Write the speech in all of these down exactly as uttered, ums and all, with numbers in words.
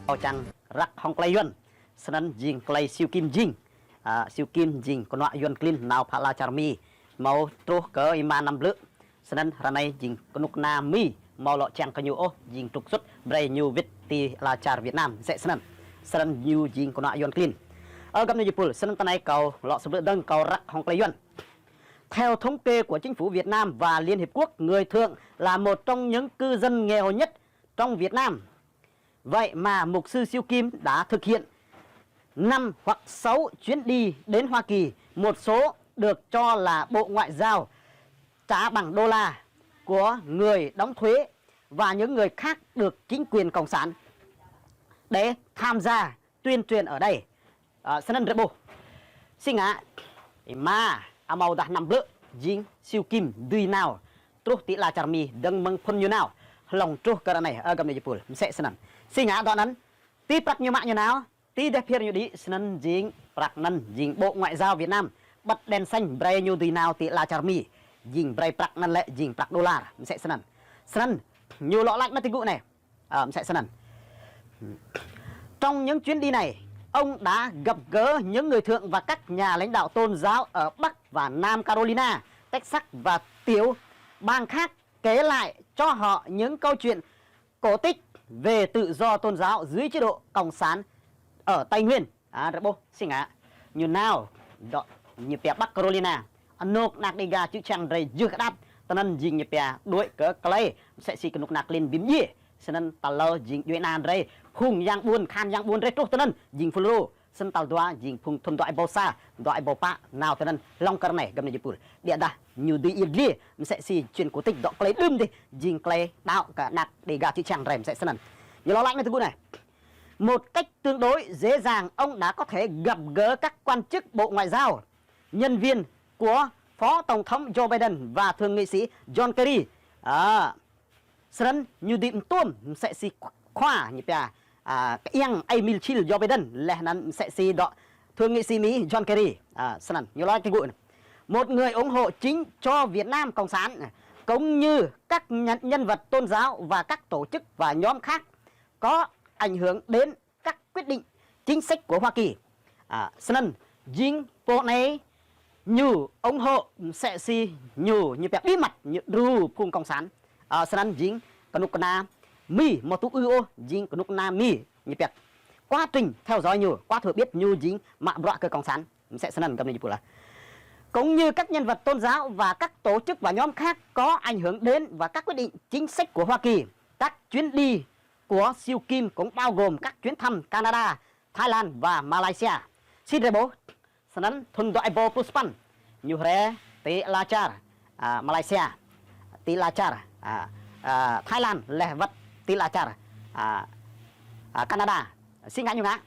Kâo čiăng răk hŏng klei Yuăn. Snăn jing klei Siu Kim jing. A, Siu Kim jing knuă Yuăn klin nao phă ala čar Mi. Mâo truh kơ êma năm blư̆. Snăn ară anei jing knŭk kna Mi mâo lŏ čiăng kơ ñu ôh, jing trục xuất brei ñu wĭt ti ala čar Việt Nam, msĕ snăn. Snăn ñu jing knuă Yuăn klin. Ơ găp ni jih pul, snăn ti anei kâo lŏ sa blư̆ dơ̆ng kâo răk hŏng klei Yuăn. Theo thống kê của chính phủ Việt Nam và Liên Hiệp Quốc, người Thượng là một trong những cư dân nghèo nhất trong Việt Nam. Vậy mà mục sư Siu Kim đã thực hiện năm hoặc sáu chuyến đi đến Hoa Kỳ, một số được cho là Bộ Ngoại giao trả bằng đô la của người đóng thuế và những người khác được chính quyền cộng sản để tham gia tuyên truyền ở đây. A, snăn drei ƀuh. Si ngă, êma, amâodah năm blư̆, jing Siu Kim dưi nao truh ti ala čar Mi dơ̆ng mơ̆ng phŭn ñu nao hlŏng truh kơ ară anei, ơ găp ni jih pul, msĕ snăn. Si ngă dŏ anăn, ti prăk ñu mă ñu nao, ti deh phiơr ñu đĭ, snăn jing prăk anăn jing Bộ Ngoại giao Việt Nam bật đèn xanh brei ñu dưi nao ti ala čar Mi, jing brei prăk anăn lĕ jing prăk đôlar, msĕ snăn. Snăn, ñu lŏ lač mă ti gŭ anei. Ơ, msĕ snăn. Trong những chuyến đi này, ông đã gặp gỡ những người thượng và các nhà lãnh đạo tôn giáo ở Bắc và Nam Carolina, Texas và tiểu bang khác, kể lại cho họ những câu chuyện cổ tích về tự do tôn giáo dưới chế độ cộng sản ở Tây Nguyên. A, drei ƀuh, si ngă. Ñu nao, dŏ, ñu pia Bắc Carolina. Anôk anak Đêga čư̆ čhiăng drei jưh kơ đăp, tinăn jing ñu pia đuĕ kơ klei, msĕ si knŭk kna klin bi mdjiê. Snăn tal êlâo jing djuê ana drei, phung yang ƀuôn, kahan yang ƀuôn drei truh tinăn, jing FULRO. Snăn tal dua jing phung thŭn dua êbâo sa, dua êbâo pă, nao tinăn, hlŏng kơ ară anei, găp ni jih pul. Ƀiădah, ñu dưi yăl dliê, msĕ si chuyện cổ tích dŏ klei đưm dih, jing klei đăo kơ anak Đêga čư̆ čhiăng drei, msĕ snăn. Ñu lŏ lač mă ti gŭ anei. Một cách tương đối dễ dàng, ông đã có thể gặp gỡ các quan chức Bộ Ngoại giao, nhân viên của Phó Tổng thống Joe Biden và Thượng nghị sĩ John Kerry. A, snăn ñu dưi mtuôm msĕ si khua ñu pia, a, kơ yang ai mil čil Joe Biden, leh anăn msĕ si dŏ Thượng nghị sĩ Mi John Kerry. A, snăn ñu lŏ lač ti gŭ anei. Một người ủng hộ chính cho Việt Nam Cộng sản, cũng như các nhân, nhân vật tôn giáo và các tổ chức và nhóm khác có ảnh hưởng đến các quyết định chính sách của Hoa Kỳ. A, snăn, jing pô anei ñu ủng hộ msĕ si ñu, ñu pia bí mật, ñu đru phung cộng sản. A, snăn jing knŭk kna Mi, amâo tŭ ư ôh, jing knŭk kna Mi, ñu pia quá trình theo dõi ñu, quá thừa biết ñu jing mă bruă kơ cộng sản. Msĕ snăn găp ni jih pul. Cũng như các nhân vật tôn giáo và các tổ chức và nhóm khác có ảnh hưởng đến và các quyết định chính sách của Hoa Kỳ. Các chuyến đi của Siu Kim cũng bao gồm các chuyến thăm Canada, Thái Lan và Malaysia. Si drei ƀuh, snăn thŭn dua êbâo pluh sa păn, ñu hriê ti ala čar, a, Malaysia, ti ala čar, a, a, Thái Lan leh wăt ti ala čar, a, a, Canada. Si ngă ñu ngă.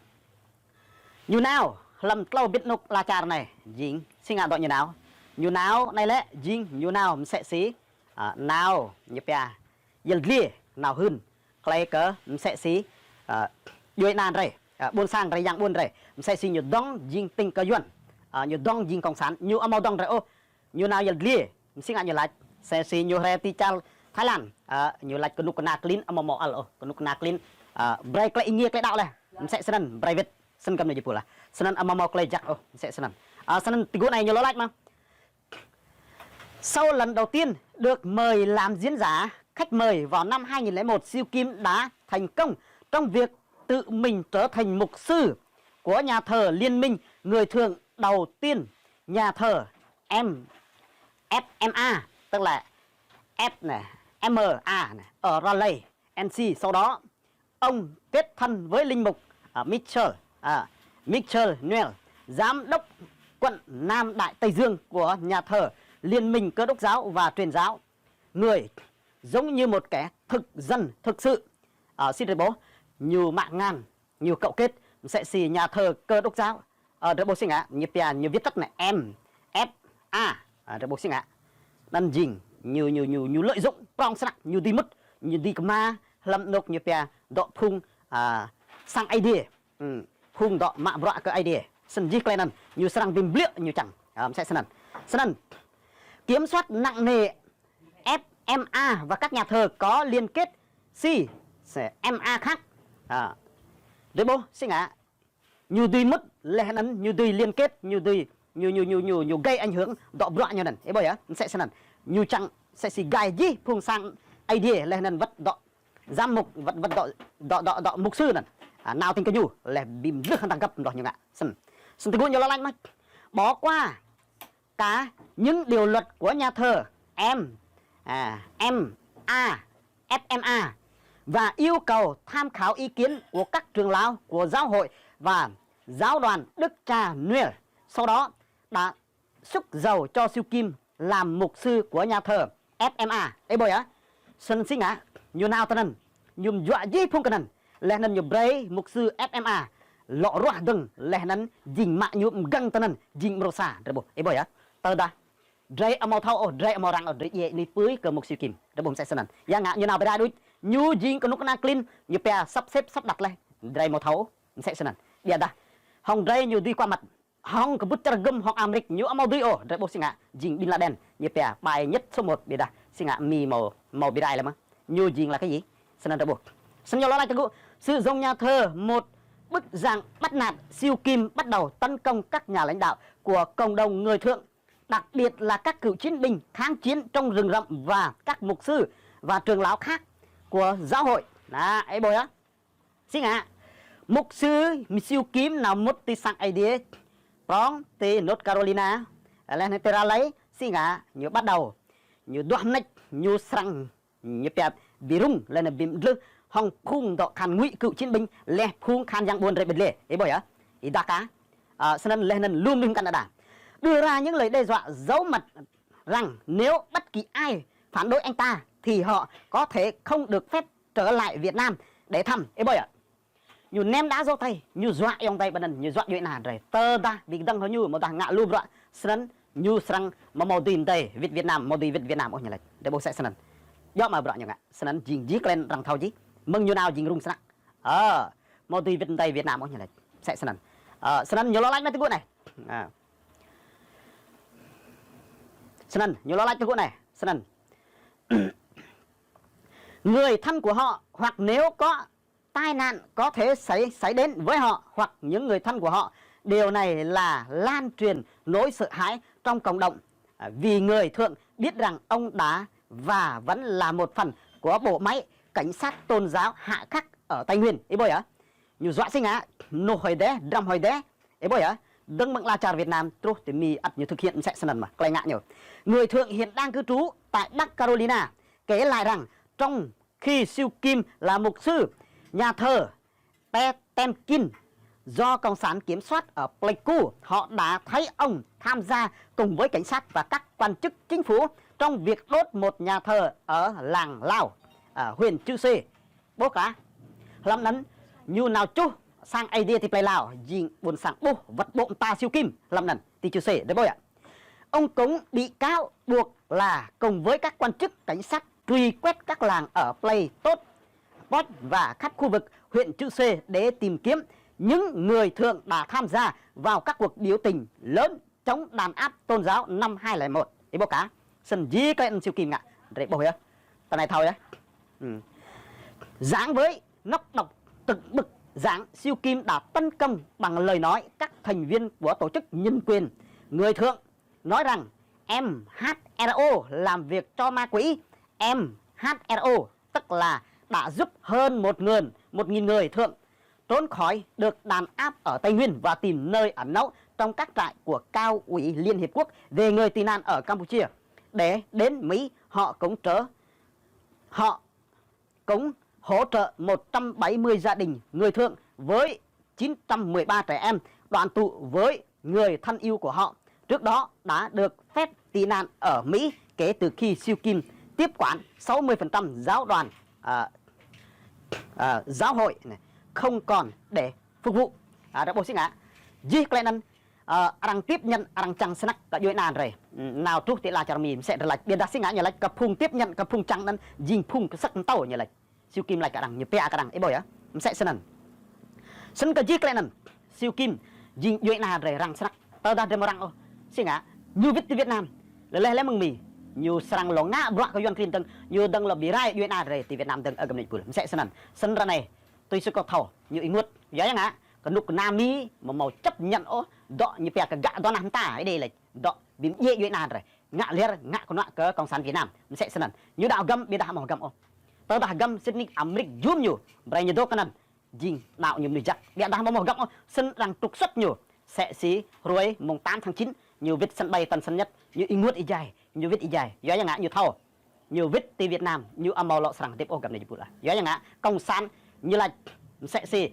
Ñu nao, hlăm tlâo bĭt anôk ala čar anei, jing, si ngă dŏ ñu nao. Ñu nao, anei lĕ, jing, ñu nao, msĕ si, a, nao, ñu pia, yăl dliê, nao hưn, klei kơ, msĕ si, a, djuê ana drei, a, ƀuôn sang drei, yang ƀuôn drei, msĕ si ñu dŏng jing tĭng kơ Yuăn, a, ñu dŏng jing cộng sản, ñu amâo dŏng drei ôh, ñu nao yăl dliê, msĕ si ngă ñu lač, msĕ si ñu hriê ti čar Thái Lan, a, ñu lač knŭk kna klin amâo mâo ăl ôh, knŭk kna klin, a, brei klei êngiê klei đăo leh, msĕ snăn, brei wĭt, snăn găp ni jih pul. Snăn amâo mâo klei jăk ôh, msĕ snăn. A, snăn ti gŭ anei ñu lŏ lač mơh. Sau lần đầu tiên được mời làm diễn giả, khách mời vào năm hai nghìn lẻ một, Siu Kim đã thành công trong việc tự mình trở thành mục sư của nhà thờ Liên minh Người Thượng đầu tiên, nhà thờ M, F M A, tức là F này, M A này, ở Raleigh, N C. Sau đó, ông kết thân với linh mục, à, Mitchell, à, Mitchell Noel, giám đốc quận Nam Đại Tây Dương của nhà thờ Liên minh Cơ đốc giáo và Truyền giáo. Người giống như một kẻ thực dân thực sự. À, si drei ƀuh, ñu mă ngăn, ñu cấu kết, msĕ si nhà thờ Cơ đốc giáo. Ơ, drei ƀuh si ngă, ñu pia, ñu viết tắt anei M F A. Ơ, drei ƀuh si ngă. Anăn jing, ñu, ñu, ñu, ñu lợi dụng, prŏng snăk, ñu dưi mŭt, ñu dưi kma, hlăm anôk ñu pia, dŏ phung, a, sang Aê Diê. Ư, phung dŏ mă bruă kơ Aê Diê. Snăn jih klei anăn, ñu srăng bi mbliư̆ ñu čiăng. A, msĕ snăn. Snăn, kiểm soát nặng nề F M A và các nhà thờ có liên kết si, si M A khác. À, Drei ƀuh si ngă, ñu dưi mŭt leh anăn ñu dưi liên kết, ñu dưi, ñu, ñu, ñu, ñu, ñu gây ảnh hưởng dŏ bruă ñu anăn. Ih ƀuh yơh, msĕ snăn. Ñu čiăng msĕ si gai jih phung sang Aê Diê leh anăn wăt dŏ giám mục, wăt, wăt dŏ, dŏ, dŏ, dŏ mục sư anăn. À, nao tĭng kơ ñu, leh bi mdlưh hŏng găp mdlôh ñu ngă. Snăn. Snăn tơgŭ ñu lŏ lač mơh. Bỏ qua cả những điều luật của nhà thờ M, à, M A, F M A và yêu cầu tham khảo ý kiến của các trưởng lão của giáo hội và giáo đoàn Đức Cha Noel. Sau đó đã xúc dầu cho Siu Kim làm mục sư của nhà thờ F M A. Ê bôi á, snăn si ngă, ñu nao tinăn, ñu mjuă jih phung tinăn, leh anăn ñu brei mục sư F M A lŏ ruah dơ̆ng, leh anăn jing mă ñu mgơ̆ng tinăn, jing mrô sa, drei ƀuh. Ê bôi á, tơdah drei amâo thâo ôh, drei amâo răng ôh, drei djiê ênưih pưi kơ mục sư Kim. Drei ƀuh msĕ snăn. Ya ngă ñu nao bi rai đuč, ñu jing knŭk kna klin, ñu pia sắp xếp sắp đặt leh. Drei amâo thâo ôh, msĕ snăn. Ƀiădah hŏng drei ñu dưi qua mặt. Hŏng kbŭt čar hgŭm hŏng Amêrik ñu amâo dưi ôh, drei ƀuh si ngă, jing Bin Laden, ñu pia bài nhất số một, ƀiădah si ngă Mi amâo, amâo bi rai leh mơh. Ñu jing là cái gì? Snăn drei ƀuh. Snăn ñu lŏ lač tơgŭ, sự dùng nhà thờ một bức dạng bắt nạt, Siu Kim bắt đầu tấn công các nhà lãnh đạo của cộng đồng người Thượng, đặc biệt là các cựu chiến binh kháng chiến trong rừng rậm và các mục sư và trưởng lão khác của giáo hội. Đó, ê bôi á. Si ngă, mục sư Siu Kim nao mŭt ti sang Aê Diê, prŏng ti North Carolina, leh anăn ti Raleigh, si ngă, ñu bắt đầu, ñu duah mnêč, ñu srăng, ñu pia bi rŭng, leh anăn bi mdlưh, hŏng phung dŏ kahan ngụy cựu chiến binh, leh phung kahan yang ƀuôn drei ƀiă leh, ê bôi á, êdah ka, à, snăn leh anăn lu mnuih mkăn đa đa. Đưa ra những lời đe dọa giấu mặt rằng nếu bất kỳ ai phản đối anh ta thì họ có thể không được phép trở lại Việt Nam để thăm. Ê bôi á. Ñu ném đá giấu tay, ñu dọa ayŏng adei ƀuôn anăn, ñu dọa djuê ana drei. Tơdah bi kdơ̆ng hŏng ñu, amâodah ngă lu bruă, snăn ñu srăng amâo mâo dưi mdei wĭt Việt Nam, amâo dưi wĭt Việt Nam ôh ñu lač. Drei ƀuh msĕ snăn. Djŏ mă bruă ñu ngă, snăn jing jih klei arăng thâo jih. Mơ̆ng ñu nao jing rŭng snăk. Ơ, amâo dưi wĭt mdei Việt Nam ôh ñu lač. Msĕ snăn. Ơ, snăn ñu lŏ lač mă tơgŭ anei. À. Snăn, ñu lŏ lač tơgŭ anei. Snăn. Người thân của họ hoặc nếu có tai nạn có thể xảy, xảy đến với họ hoặc những người thân của họ. Điều này là lan truyền nỗi sợ hãi trong cộng đồng, à, vì người Thượng biết rằng ông đã và vẫn là một phần của bộ máy cảnh sát tôn giáo hạ khắc ở Tây Nguyên. Ê bôi á. Ñu dọa si ngă, nô hơi đé, dram hơi đé. Ê bôi á. Dơ̆ng mơ̆ng ala čar Việt Nam, truh ti Mi ăt ñu thực hiện msĕ snăn mơh, klei ngă ñu. Người Thượng hiện đang cư trú tại Bắc Carolina kể lại rằng trong khi Siu Kim là mục sư, nhà thờ Potemkin do Cộng sản kiểm soát ở Pleiku, họ đã thấy ông tham gia cùng với cảnh sát và các quan chức chính phủ trong việc đốt một nhà thờ ở làng Lao, à, huyện Chư Sê. Ƀuh ka, hlăm anăn, ñu nao čuh sang Aê Diê ti plei Lao, jing ƀuôn sang ƀuh wăt ƀô̆ mta Siu Kim, hlăm anăn, ti Chư Sê, drei ƀuh yơh. Ông cũng bị cáo buộc là cùng với các quan chức cảnh sát truy quét các làng ở Plei Tốt, Poch và khắp khu vực huyện Chư Sê để tìm kiếm những người Thượng đã tham gia vào các cuộc biểu tình lớn chống đàn áp tôn giáo năm hai lẻ một. Ê ƀuh ka, snăn jih klei anăn Siu Kim ngă, drei ƀuh yơh. Tơ anei thâo yơh. Ừ. Giảng với nóc độc tận bục giảng, Siu Kim đã tấn công bằng lời nói các thành viên của tổ chức nhân quyền người Thượng, nói rằng M H R O làm việc cho ma quỷ. M H R O tức là đã giúp hơn một người, một nghìn người Thượng trốn khỏi được đàn áp ở Tây Nguyên và tìm nơi ẩn náu trong các trại của Cao ủy Liên Hiệp Quốc về người tị nạn ở Campuchia. Để đến Mỹ, họ cũng trở, họ cũng hỗ trợ một trăm bảy mươi gia đình người Thượng với chín trăm mười ba trẻ em đoàn tụ với người thân yêu của họ trước đó đã được phép tị nạn ở Mỹ kể từ khi Siu Kim tiếp quản sáu mươi phần trăm giáo đoàn, à, à, giáo hội này, không còn để phục vụ. À, drei ƀuh si ngă. Jih klei anăn, à, arăng tiếp nhận, arăng čiăng snăk kơ djuê ana drei. Nao truh ti ala čar Mi msĕ drei lač. Ƀiădah si ngă ñu lač kơ phung tiếp nhận, kơ phung čiăng anăn jing phung ksăk mtâo ñu lač. Siu Kim lač kơ arăng, ñu pia kơ arăng, ê ƀuh yơh. Msĕ snăn. Snăn kơ jih klei anăn, Siu Kim jing djuê ana drei răng snăk. Tơdah drei amâo răng ôh, si ngă, ñu wĭt ti Việt Nam, leh leh leh mơ̆ng Mi, ñu srăng lŏ ngă bruă kơ Yuăn klin dơ̆ng, ñu dơ̆ng lŏ bi rai djuê ana drei ti Việt Nam dơ̆ng, ơ găp mnêč pul. Msĕ snăn. Snăn ară anei, tui si kâo thâo, ñu ênguôt. Yua ya ngă, knŭk kna Mi amâo mâo chấp nhận ôh, dŏ ñu pia kơ gă dua nah mta, Êđê lač, dŏ bi mdjiê djuê ana drei. Ngă lhiăr, ngă knuă kơ Cộng sản Việt Nam, msĕ snăn. Ñu đăo hgăm, ƀiădah amâo hgăm ôh. Tơdah hgăm sĭt nik Amêrik jum ñu, brei ñu dôk kơ anăn. Jing đăo ñu mnuih jăk. Ƀiădah amâo mâo hgăm ôh, snăn arăng trục xuất ñu. Msĕ si hruê mùng tám tháng chín, ñu wĭt sân bay Tân Sơn Nhất, ñu ênguôt êjai, ñu wĭt êjai. Yua ya ngă ñu thâo. Ñu wĭt ti Việt Nam, ñu amâo lŏ srăng hdĭp ôh găp anei jih êpul ah. Yua ya ngă, Cộng sản ñu lač msĕ si: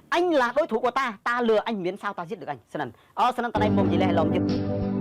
Anh là đối thủ của ta, ta lừa anh, miễn sao ta giết được anh. Snăn. Ơ, snăn ti anei mông jih leh lŏ mjưh.